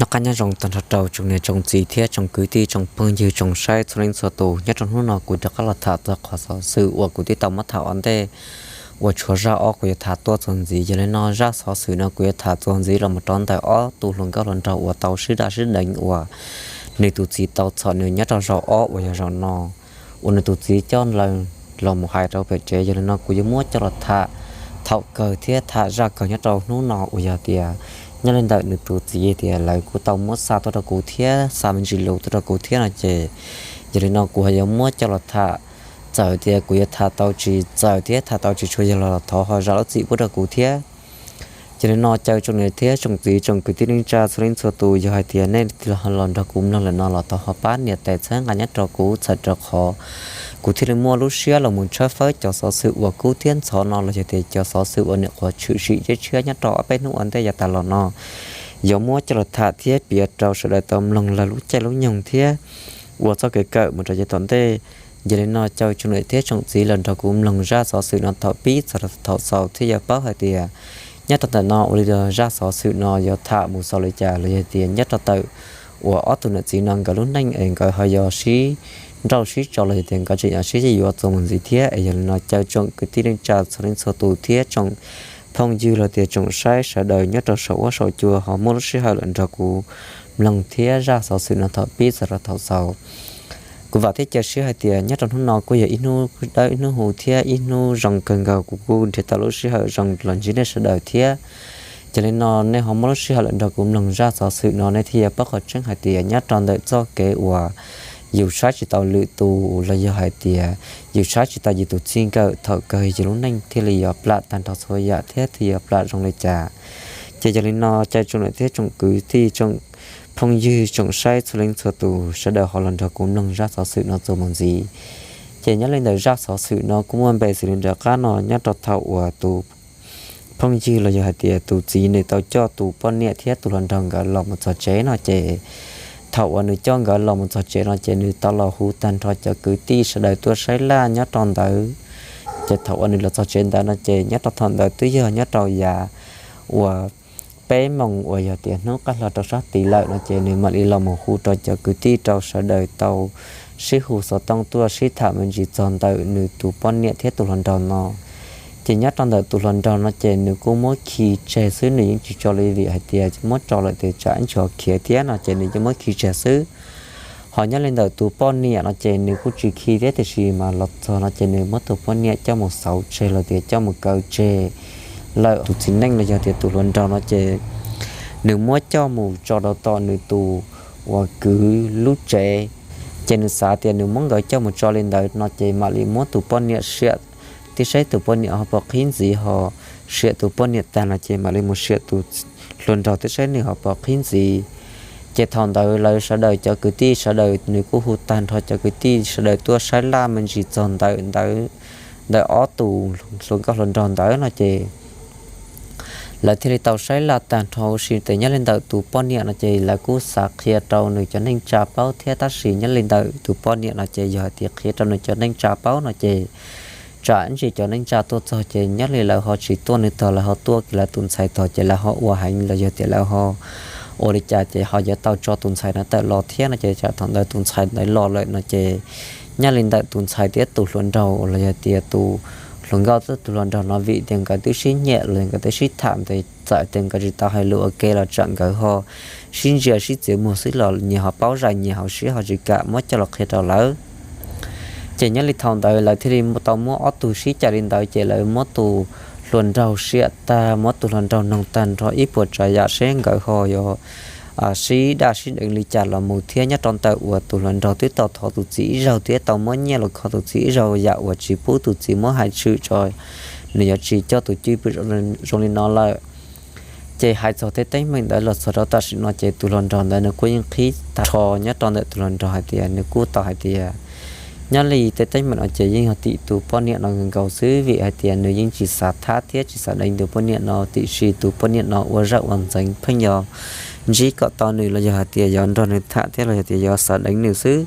Noj qab nyob zoo tag nrho rau tsoom niam tsoom txiv thiab tsoom kwv tij tsoom phooj ywg tsoom saib txhua leej txhua tus. Nyob rau hnub no kuv rov qab los tham txog qhov xov xwm uas kuv twb tau muab tham ua ntej, uas tshuav zaj ob kuv yuav tham tuaj txuas ntxiv. Yog li no zaj xov xwm no kuv yuav tham txuas ntxiv los mus rau ntawm ob tug hluas nkauj hluas nraug uas tau sib daj sib deev uas nws tus txiv tau txhom nws nyob rau zaum ob uas yog zaum no, uas nws tus txiv coj lawv los mus hais rau pem tsev. Yog li no kuv yuav muab coj los tham thaum kawg thiab tham zaj kawg nyob rau hnub no uas yog tias nyob li ntawm nws tus txiv tias lawv kuj tau muab xa tuaj rau kuv thiab xa me ntsis lus tuaj rau kuv thiab no ces, yog li no kuv ho yuav muab coj los tham. Txawm tias kuv yuav tham tau tsis txawm thiab tham tau tsis tshua yog los thov ho zam lub txim pub rau kuv thiab. Yog li no caw tsoom niam thiab tsoom txiv tsoom kwv tij neej tsa txhua leej txhua tus, yog hais tias nej los nrog kuv mloog lawm no los thov ho pab nias tes txhawb nqa nyob rau kuv, txhawm rau qhov kuv thiaj li muaj lub siab los mus tshawb fawb cov xov xwm uas kub thiab ntxhov no los yog tias cov xov xwm uas nyuam qhuav tshwm sim tshiab tshiab nyob rau ob peb hnub ua ntej yav tas los no, yuav muab coj los tham thiab piav rau sawv daws tau mloog lawv lub caij lub nyoog thiab ua txoj kev kawm mus rau yav tom ntej. Yog li no caw tsoom niam thiab tsoom txiv los nrog kuv mloog zaj xov xwm no thaum pib txog rau thaum xaus thiaj yuav paub hais tias nyob rau ntawm no ua li zaj xov xwm no yuav tham mus xaus li cas los yog tias nyob rau ntawm uas ob tug niam txiv no nkawd lub neej es nkawd ho yuav sib nrauj sib tso los yog tias nkawd tseem yuav sib yuav txuas mus ntxiv thiab. Es yog li no caw tsoom kwv tij neej tsa txhua leej txhua tus thiab tsoom phooj ywg los tias tsoom saib sawv daws nyob rau saum huab saum cua ho muaj lub sij hawm los nrog kuv mloog thiab zaj xov xwm no thaum pib txog rau thaum xaus. Kuv vam thiab cia siab hais tias nyob rau hnub no kuj yog ib hnub dawb ib hnub huv thiab ib hnub zoo kawg nkaus, kuv kuj nrhiav tau lub sij hawm zoo los ntsib nej sawv daws thiab. Yog li no nej ho muaj lub sij hawm los nrog kuv mloog zaj xov xwm no nej thiaj yuav paub qhov tseeb hais tias nyob rau ntawm txoj kev uas yus saib tsis taus lwm tus los yog hais tias yus saib tsis taus yus tus txij nkawm thaum kawg yus lub neej thiaj li yuav plam tag nrho txhua yam thiab thiaj yuav plam zoo li cas. Ces yog li no caw tsoom niam thiab tsoom kwv tij tsoom phooj ywg tsoom saib txhua leej txhua tus sawv daws ho los nrog kuv mloog zaj xov xwm no txuas mus ntxiv. Ces nyob li ntawm zaj xov xwm no kuj muaj npe xws li nram qab no, nyob rau thaum uas tus phooj ywg los yog hais tias tus txiv nws tau coj tus poj niam thiab tus hluas nraug nkawd los mus txog tsev no ces, thaum uas nws coj nkawd los mus txog tsev no ces nws tau los hu tag nrho cov kwv tij sawv daws tuaj saib laj nyob rau ntawd. Ces thaum uas nws los txog tsev ntawd no ces nyob rau thaum ntawd twb yog nyob rau yav uas peb moos uas yog tias hnub qab hlo rau sab tid lawm no ces nws mam li los mus hu rau cov kwv tij rau sawv daws tau sib hu xov tooj tuaj sib tham me ntsis txog ntawm nws tus poj niam thiab tus hluas nraug no. Ces nyob rau ntawm tus hluas nraug no ces nws kuj muab khi tseg xwb, nws yeej tsis tso li vim hais tias muab tso lawm tias tsam ib ntsis ho khiav thiab no ces nws yeej muab khi tseg xwb. Ho nyob li ntawm tus poj niam no ces nws kuj tsis khi thiab tiam sis mas los txog no ces nws muab tus poj niam coj mus xauv tseg los tias coj mus kaw tseg lawm. Tus txiv neej los yog tias tus hluas nraug no ces nws muab coj mus tso rau tom nws tus uas kwv lub tsev. Ces nws xav tias nws muab nkawd coj mus tso li ntawd no ces mam li muab tus poj niam siam tib saib tus poj niam ho puas qhib ntxiv ho siam tus poj niam tag no ces mam li mus siam tus hluas nraug tib saib nws ho puas qhib ntxiv. Ces thaum ntawd lawv sawv daws cov kwv tij sawv daws nws kuj hu tag nrho cov kwv tij sawv daws tuaj saib laj me ntsis txog ntawm ntawd, ntawm ob tus hluas nkauj hluas nraug ntawd no ces lawv thiaj li tau saib laj tag nrho huv si. Ces nyob li ntawm tus poj niam no ces lawv kuj xav qhia rau nws cov neej tsa paub thiab tab sis nyob li ntawm tus poj niam no ces yog hais tias qhia rau nws cov neej tsa paub no ces tsam ib ntsis cov neej tsa tuaj txog ces nyob li lawv ho tsis tuaj nws tog, lawv ho tuaj lawv tus ntxhais tog ces lawv ho ua heev los yog tias lawv ho ua li cas ces ho yuav tau tso tus ntxhais no tawm los thiab no ces tsam thaum ntawd tus ntxhais ntawd los lawm no ces nyob li ntawm tus ntxhais thiab tus hluas nraug los yog tias tus hluas nkauj thiab tus hluas nraug no vim tias nkawd twb sib nyiam los nkawd twb sib tham ntawd, txawm tias nkawd tsis tau hais lus ua ke los tsam nkawd ho sib ntsia sib txiav muag xwb los nyias ho paub zais nyias ho sib ho tsis kam muab coj los qhia rau lawv. Ces nyob li thaum ntawd lawv thiaj li tau muab ob tug sib cais li ntawd ces lawv muab tus hluas nraug siam tag, muab tus hluas nraug noog tag nrho ib puas tsav yam seb nkawd ho yuav sib daj sib deev li cas los mus thiab. Nyob rau ntawm uas tus hluas nraug twb tau thov tus txiv ib zaug thiab tau muab nyiaj los kho tus txiv ib zaug yam uas tsis pub tus txiv muab hais tshwm tso, nws yuav tsis coj tus cwj pwm zoo li no lawm. Ces hais txog tej teeb meem ntawd los txog rau tam sim no ces tus hluas nraug ntawd nws kuj yeej qhib tag nrho nyob rau ntawm tus hluas nraug hais tias nws kuj tau hais tias nyob li tej teeb meem no ces yeej yog tim tus poj niam no nkaus xwb vim hais tias nws yeej tsis xav thab thiab tsis xav deev tus poj niam no tiam sis tus poj niam no ua zaj ua ntxeev pheej yog ntsib kom tau nws los yog hais tias yuav nrog nws tham thiab los yog tias yuav xav deev nws xwb.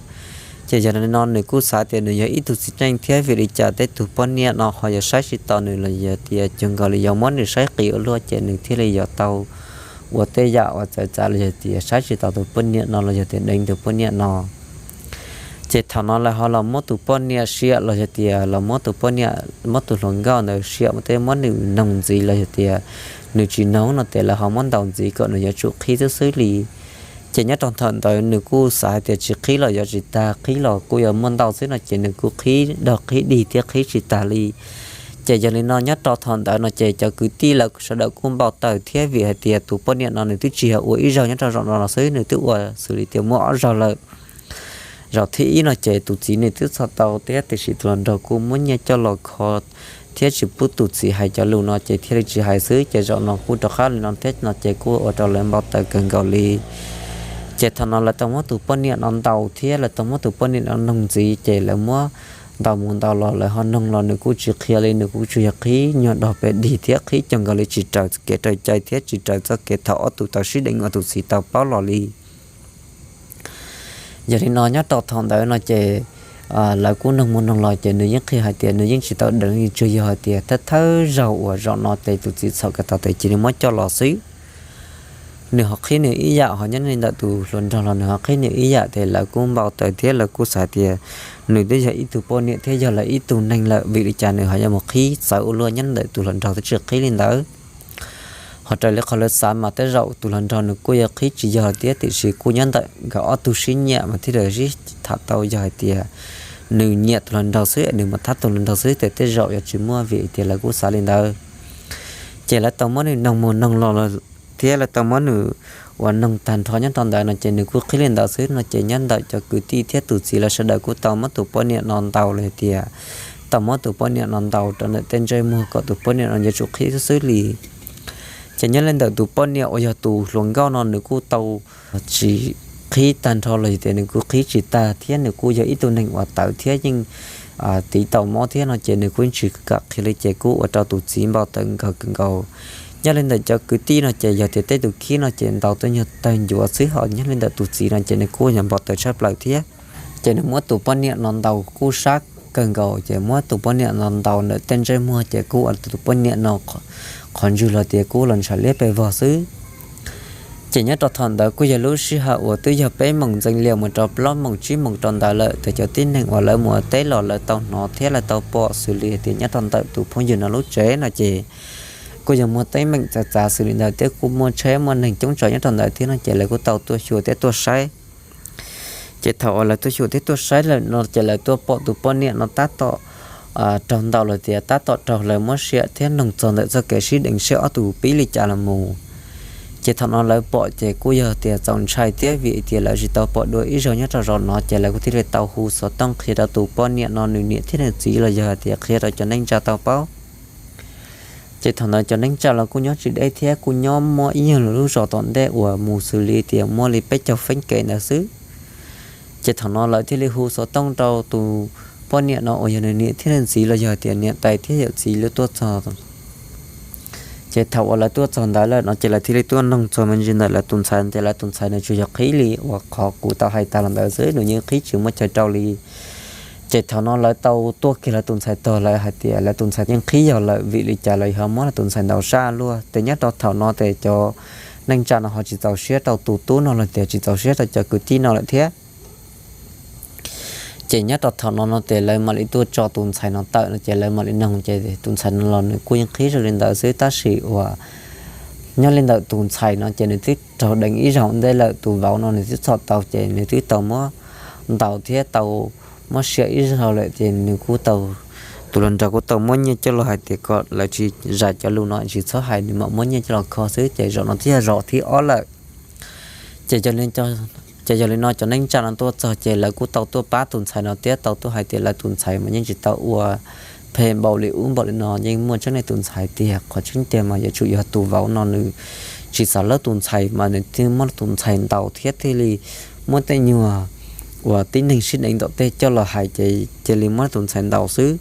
Ces yog li no nws kuj xav tias nws yog ib tug txiv neej thiab vim li cas tej tug poj niam no ho yuav saib tsis taus nws los yog tias cuag nkaus li yuav muab nws saib qis ua luaj ces nws thiaj li yuav tau ua tej yam uas txawv txav los yog tias saib tsis taus tus poj niam no los yog tias deev tus poj niam no. Ces thaum no lawv ho los muab tus poj niam sia los yog tias los muab tus poj niam, muab tus hluas nkauj ntawd sia, muab tej muab nws noog ntxiv los yog tias nws tsis noog no ces lawv ho muab ntaus ntxiv kom nws yuav tsum qhib xwb xwb li. Ces nyob rau thaum ntawd nws kuj xav hais tias tsis qhib los yuav tsis tag, qhib los kuj yuav muaj ntau xwb no ces nws kuj qhib dog qhib dig thiab qhib tsis tag li. Ces yog li no nyob rau thaum ntawd no ces cov kwv tij lawv sawv daws kuj npau taws thiab vim hais tias tus poj niam no nws twb tsis yog ua ib zaug nyob rau zaum no los xwb, nws twb ua xws li tias muaj ob zaug lawm. Zaum thib ib no ces tus txiv nws twb txhom tau thiab tiam sis tus hluas nraug kuj muab nyiaj coj los kho thiab tsis pub tus txiv hais cov lus no ces thiaj li tsis hais xwb. Ces zaum no kuj rov qab li no thiab no ces kuj ua rau lawv npau taws kawg nkaus li. Ces thaum no lawv tau muab tus poj niam no ntaus thiab lawv tau muab tus poj niam no noog ntxiv ces lawv muab ntaus mus ntaus los lawv ho noog los nws kuj tsis qhia li, nws kuj tsuas yog qhib nyuag dog pes dig thiab qhib cuag nkaus li tsis raws kev raws cai thiab tsis raws txoj kev thaum ob tug tau sib deev uas tus txiv tau paub los li. Yog li no nyob rau thaum ntawd no ces lawv kuj noog mus noog los ces nws yeej qhia hais tias nws yeej tsis tau deev li, tsuas yog hais tias thawj thawj zaug uas zaum no ces tus txiv txhom kiag tau tes cia li muab coj los xwb. Nws ho qhib nws ib yam, ho nyob li ntawm tus hluas nraug los nws ho qhib nws ib yam, ces lawv kuj npau taws thiab lawv kuj xav tias nws twb yog ib tug poj niam thiab yog lawv ib tug neeg lawm, vim li cas nws ho yuav mus qhib txawv ua luaj nyob ntawm tus hluas nraug twb tsis qhib li ntawd. Ho raws li qhov lawv xav mas tej zaum tus hluas nraug nws kuj yuav qhib tsis yog thiab, tiam sis kuj nyob ntawm nkawd ob tug sib nyiam mas thiaj li sib tham tau yog hais tias nws nyiam tus hluas nraug xwb es nws mus thab tus hluas nraug xwb ces tej zaum yuav tsis muaj, vim tias lawv kuj xav li ntawd. Ces lawv tau muab nws noog mus noog los thiab lawv tau muab nws uas noog tag nrho nyob rau ntawd no ces nws kuj qhib li ntawd xwb no ces nyob ntawm cov kwv tij thiab tus txiv lawv sawv daws kuj tau muab tus poj niam no ntaus los tias tau muab tus poj niam no ntaus rau ntawm tej ntsej muag kom tus poj niam no yuav tsum qhib xwb xwb li. Ces nyob li ntawm tus poj niam uas yog tus hluas nkauj no nws kuj tau tsis qhib tag nrho los yog tias nws kuj qhib tsis tag thiab nws kuj yog ib tug neeg uas tawv thiab yeej tiv tau mob thiab no ces nws kuj tsis kam qhia li ces kuj ua rau tus txiv npau taws kawg nkaus. Nyob li ntawm cov kwv tij no ces yog tias tej tus khib no ces ntaus tuaj nyuag tawg ncuav xwb, ho nyob li ntawm tus txiv no ces nws kuj yog npau taws tshaj plaws thiab. Ces nws muab tus poj niam no ntaus kuj sab kawg nkaus, ces muab tus poj niam no ntaus ntawm tej ntsej muag ces kuj ua tus poj niam no qhov ntswg los tias kuj los ntshav liab pes vog xwb. Ces nyob rau thaum ntawd kuj yog lub sij hawm uas twb yog peb moos ntxeev lias mus rau plaub moos tsib moos rau ntawd lawm, ces cov tib neeg uas lawv mus teb los lawv tau hnov thiab lawv tau pom xws li tias nyob rau ntawm tus phooj ywg no lub tsev no ces kuj yog muaj teeb meem txawv txav xws li ntawd thiab kuj muaj tsheb muaj neeg coob tsav nyob rau ntawd thiab no ces lawv kuj tau tuaj xyuas thiab tuaj saib. Ces thaum uas lawv tuaj xyuas thiab tuaj saib lawm no ces lawv tuaj pom tus poj niam no tab tom raug ntaus los tias tab tom raug lawv muab sia thiab noog txog ntawm txoj kev sib deev seb ob tug pib li cas los mus. Ces thaum no lawv pom ces kuj yog tias txaus ntshai thiab vim tias lawv tsis tau pom dua ib zaug nyob rau zaum no ces lawv kuj thiaj li tau hu xov tooj qhia rau tus poj niam no nws niam thiab nws txiv los yog tias qhia rau cov neej tsa tau paub. Ces thaum ntawd cov neej tsa los kuj nyob tsis deb thiab kuj nyob muaj ib nyuag lub zos tom ntej uas mus xws li tias muaj li peb caug feeb kev ntawd xwb. Ces thaum no lawv thiaj li hu xov tooj rau tus poj niam no uas yog nws niam thiab nws txiv los yog tias niam tais thiab yawm txiv lawv tuaj txog. Ces thaum uas lawv tuaj txog ntawd lawm no ces lawv thiaj li tuaj noog txog me ntsis ntawm lawv tus ntxhais ces lawv tus ntxhais nws tsuas yog qhib li uas qhov kuv tau hais tas los ntawd xwb, nws yeej qhib tsis muaj chaw rau li. Ces thaum no lawv tau tuaj kiag lawv tus ntxhais tog, lawv hais tias lawv tus ntxhais yeej qhib yog lawm, vim li cas lawv ho muab lawv tus ntxhais ntaus sab luaj. Ces nyob rau thaum no ces cov neej tsa no ho tsis txaus siab rau tus tub no los tias tsis txaus siab rau cov kwv tij no lawm thiab. Ces nyob rau thaum no no ces lawv mam li tuaj tso tus ntxhais no tawm no ces lawv mam li noog ces tus ntxhais no los nws kuj yeej qhib zoo li ntawd xwb, tab sis uas nyob li ntawm tus ntxhais no ces nws twb raug deev ib zaug ntej lawm, tus vauv no nws twb txhom tau ces nws twb tau muab ntaus thiab tau muab sia ib zaug lawm ces nws kuj tau, tus hluas nraug kuj tau muab nyiaj coj los hais tias kom lawv tsis zais cov lus no, tsis txhob hais, nws mam muab nyiaj coj los kho xwb. Ces zaum no twb yog zaum thib ob lawm. Ces yog li no cov neej tsa no tuaj txog ces lawv kuj tau tuaj pab tus ntxhais no thiab tau tuaj hais tias lawv tus ntxhais mas yeej tsis tau ua phem npaum li ub npaum li no, yeej muaj tseeb li tus ntxhais tiag. Qhov tseeb tiag mas yuav tsum yog tus vauv no nws tsis xav hlub tus ntxhais mas nws thiaj muab tus ntxhais ntaus thiab thiaj li muab tej nyuag uas tib neeg sib deev tom tej coj los hais ces cia li muab tus ntxhais ntaus xwb.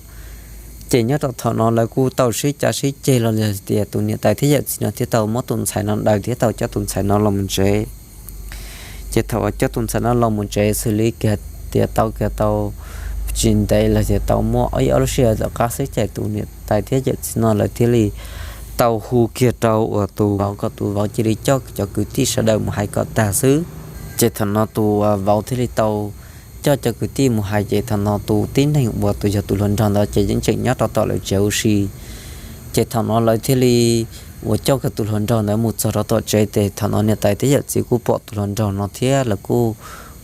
Ces nyob rau thaum no lawv kuj tau sib cav sib ceg los tias tus niam tais thiab yawm txiv no thiaj tau muab tus ntxhais no daws thiab tau coj tus ntxhais no los mus tsev. Ces thaum uas coj tus ntxhais no los mus tsev xws li kiag tias tau kiag tau tsis ntev los tias tau muaj ib ob lub sij hawm tom qab xwb ces tus niam tais thiab yawm txiv no lawv thiaj li tau hu kiag rau uas tus vauv kom tus vauv cia li coj cov kwv tij sawv daws mus hais kom tag xwb. Ces thaum no tus vauv thiaj li tau coj cov kwv tij mus hais, ces thaum no tus tib neeg uas tus yog tus hluas nraug ntawd ces yeej tseem nyob rau tom lawv tsev huv si. Ces thaum no lawv thiaj li uas coj kiag tus hluas nraug ntawd mus txog rau tom tsev, ces thaum no niam tais thiab yawm txiv kuj pom tus hluas nraug no thiab lawv kuj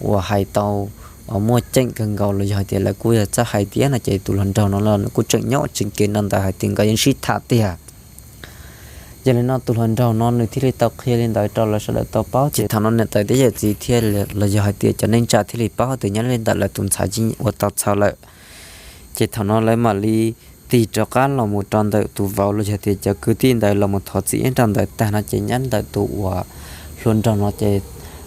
uas hais tau uas muaj ceem kawg nkaus los yog hais tias lawv kuj yog txawj hais tiag no ces tus hluas nraug no los nws kuj tseem nyob tsev kev no ntawd hais tias nkawd yeej sib tham tiag. Yog li no tus hluas nraug no nws thiaj li tau qhia li ntawd rau lawv sawv daws tau paub, ces thaum no niam tais thiab yawm txiv thiab los yog hais tias cov neej tsa thiaj li paub tias nyob li ntawm lawv tus ntxhais yeej ua tau txhaum lawm. Ces thaum no lawv mam li tig rov qab los mus rau ntawm tus vauv los yog tias cov kwv tij ntawd los mus thov txim ib rau ntawd tag no ces nyob ntawm tus uas hluas nraug no ces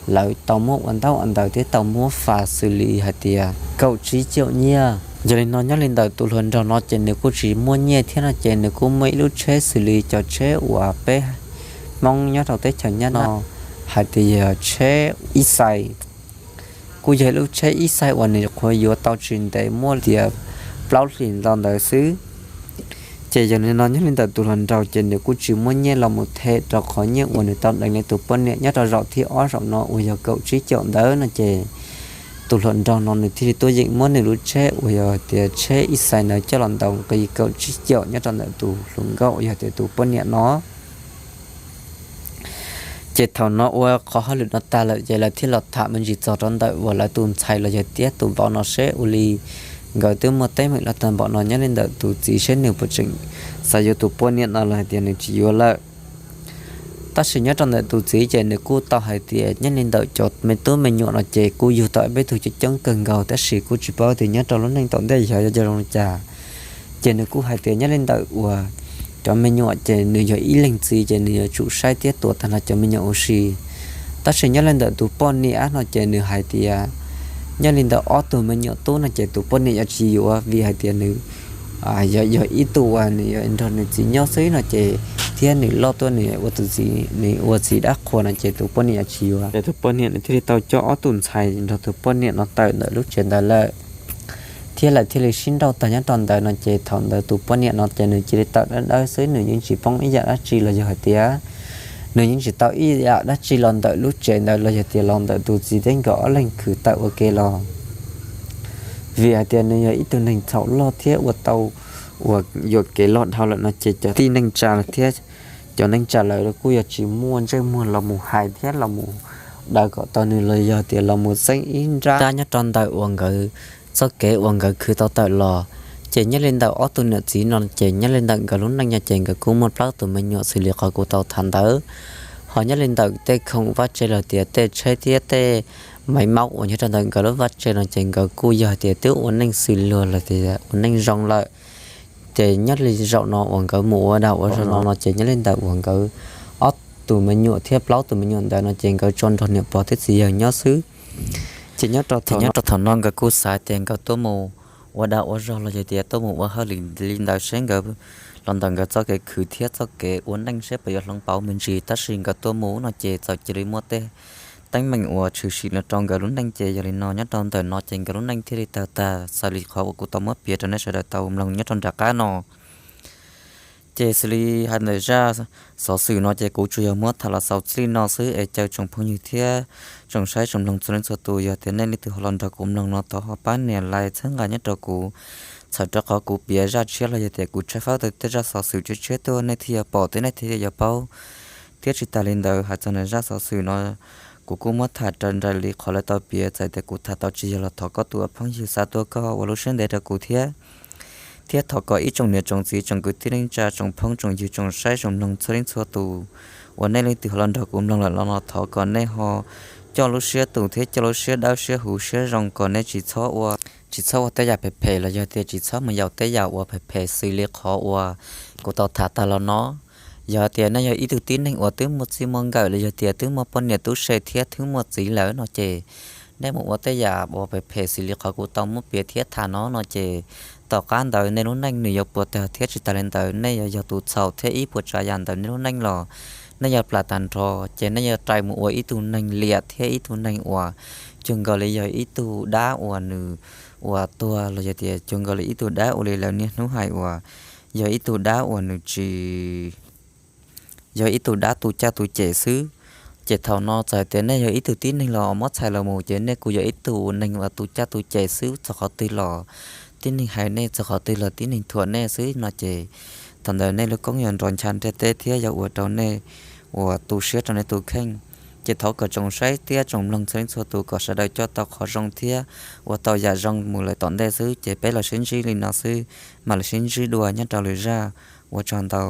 lawv tau muab ua ntaub ua ntawv thiab tau muab fas xws li hais tias kaum tsib caum nyiaj. Yog li no nyob li ntawm tus hluas nraug no ces nws kuj tsis muaj nyiaj thiab no ces nws kuj muaj ib lub tsheb xws li cov tsheb uas peb Hmoob nyob rau teb chaws Nyab Laj hais tias yog tsheb ib xais. Kuj yog ib lub tsheb ib xais uas nws qhuav yuav tau tsis ntev muaj tias plaub hlis ntau ntawd xwb. Ces yog li no nyob li ntawm tus hluas nraug ces nws kuj tsis muaj nyiaj los mus them rau qhov nyiaj uas nws tau deev li tus poj niam nyob rau zaum thib ob zaum no uas yog kaum tsib caum ntawd no ces tus hluas nraug no nws thiaj li tuaj yeem muab nws lub tsheb uas yog tias tsheb ib xais ntawd coj los ntaus nqi kaum tsib caum nyob rau ntawm tus hluas nkauj uas yog tias tus poj niam no. Ces thaum no ua qhov hauj lwm no tag lawm ces lawv thiaj los tham me ntsis txog rau ntawm uas lawv tus ntxhais los yog tias tus vauv no seb ua li nkawd twb muaj teeb meem los tag npaum no nyob li ntawm tus txiv seb nws puas tseem xav yuav tus poj niam no los hais tias nws tsis yuav lawm. Tab sis nyob rau ntawm tus txiv ces nws kuj tau hais tias nyob li ntawm cov me tub me nyuam no ces kuj yug tau peb tug coob coob kawg nkaus tab sis kuj tsis paub tias nyob rau lub neej tom ntej yog yuav zoo li cas. Ces nws kuj hais tias nyob li ntawm uas cov me nyuam ces nws yog ib leeg txiv ces nws yuav tsum saib thiab tuav tag nrho cov me nyuam huv si. Tab sis nyob li ntawm tus poj niam no ces nws hais tias nyob li ntawm ob tug me nyuam tub no ces tus poj niam yuav tsis yuav vim hais tias nws yog ib tug uas nws yuav nrog nws txiv nyob xwb no ces thiab nws loj tuaj nws ua tus txiv, nws ua txiv dab qhuas no ces tus poj niam yuav tsis yuav. Ces tus poj niam nws thiaj li tau coj ob tug ntxhais nrog tus poj niam no tawm ntawm lub tsev ntawd lawm. Thiab lawv thiaj li sib nrauj tag nyob rau ntawd no ces thaum ntawd tus poj niam no ces nws cia li tawm dawb dawb xwb, nws yeej tsis poob ib yam dab tsi los yog hais tias nws yeej tsis tau ib yam dab tsi los ntawm lub tsev ntawd los yog tias los ntawm tus txiv thiab nkawd ob leeg khwv tawm ua ke los. Vim hais tias nws yog ib tug neeg txhaum loj thiab ua tau uas yuam kev loj dhau lawm no ces cov tib neeg tsa thiab cov neeg tsa lawv kuj yog tsis muaj ntsej muag los mus hais thiab los mus daws kom tau nws los yog tias los mus txeeb ib nrab nyob rau ntawm uas nkawd txoj kev uas nkawd khwv tau tawm los. Ces nyob li ntawm ob tug niam txiv no ces nyob li ntawm nkawd lub neej no ces nkawd kuj muaj plaub tus me nyuam xws li qhov kuv tau tham ntawd. Ho nyob li ntawm tej khoom vaj tse los tias tej tsheb thiab tej maiv maub uas nyob rau ntawm nkawd lub vaj tse no ces nkawd kuj yog tias twb ua neej xws luag los tias ua neej zoo lawm. Ces nyob li zaum no uas nkawd mus ua dag ua zog no no ces nyob li ntawm uas nkawd ob tus me nyuam thiab plaub tus me nyuam ntawd no ces nkawd tso nrog niam pog thiab txiv yawg nyob xwb. Ces nyob rau thaum no nkawd kuj xav tias nkawd tuaj mus ua dag ua zog los yog tias tuaj mus ua hauj lwm li ntawd seb nkawd los ntawm nkawd txoj kev khwv thiab txoj kev ua neej seb puas yuav hloov pauv me ntsis, tab sis nkawd tuaj mus no ces txawm cia li muaj tej teeb meem uas tshwm sim no rau nkawd lub neej. Ces yog li no nyob rau ntawm no ces nkawd lub neej thiaj li tawg tag xws li qhov uas kuv tau muab piav rau nej sawv daws tau mloog nyob rau nram qab no. Ces xws li hais ntawm zaj xov xwm no ces kuv tsuas yog muab tham los xaus txij li no xwb es caw tsoom phooj ywg thiab tsoom saib tsoom mloog txhua leej txhua tus, yog tias nej leej twg ho los nrog kuv mloog no thov ho pab nias like txhawb nqa nyob rau kuv, txhawm rau qhov kuv piav zaj tshiab los yog tias kuv tshaj faub tau tej zaj xov xwm tshiab tshiab tuaj nej thiaj yuav pom thiab nej thiaj yuav paub. Thiab tsis tas li ntawd hais txog ntawm zaj xov xwm no kuv kuj muab tham raws nraim li qhov lawv tau piav, txawm tias kuv tham tau tsis yog los thov koj tus ua phooj ywg xa tuaj koj ua lub siab ntev rau kuv thiab. Thiab thov kom ib tsoom niam tsoom txiv tsoom kwv tij neej tsa tsoom phooj tsoom ywg tsoom saib tsoom mloog txhua leej txhua tus uas nej leej twg ho los nrog kuv mloog lawm los no thov kom nej ho coj lub siab tus thiab coj lub siab dawb siab huv siab zoo kom nej tsis txhob ua, tsis txhob ua tej yam phem phem los yog tias tsis txhob mus yaum tej yam uas phem phem xws li qhov uas kuv tau tham tas los no. Yog tias nej yog ib tug tib neeg uas twb muaj txij muaj nkawm los yog tias twb muaj poj niam tub se thiab twb muaj txiv lawm no ces nej mus ua tej yam uas phem phem xws li qhov kuv tau muab piav thiab tham no no ces tom qab ntawd nej lub neej nws yuav puas tag thiab tsis tas li ntawd nej yuav yog tus txhaum thiab ib puas tsav yam ntawm nej lub neej los nej yuav plam tag nrho, ces nej yuav rais mus ua ib tug neeg liam thiab ib tug neeg uas cuag nkaus li yog ib tug dab uas nws uas tuag los yog tias cuag nkaus li ib tug dab ua li lawv niaj hnub hais uas yog ib tug dab uas nws tsis yog ib tug dab tu caj tu ces xwb. Ces thaum no txawm hais tias nej yog ib tug tib neeg los muab txhais los mus ces nej kuj yog ib tug neeg uas tu caj tu ces xwb, txog qhov twg los tib neeg hais nej, txog qhov twg los tib neeg thuam nej xwb no ces thaum ntawd nej lub koob yog nrov ncha ntiaj teb thiab yog ua rau nej uas tu siab rau nej tus kheej. Ces thov kom tsoom saib thiab tsoom mloog txhua leej txhua tus kom sawv daws coj tau qhov zoo thiab ua tau yam zoo mus lawm tom ntej xwb. Ces peb los sib ntsib li no xwb, mam los sib ntsib dua nyob rau lwm zaj. Ua tsaug ntau.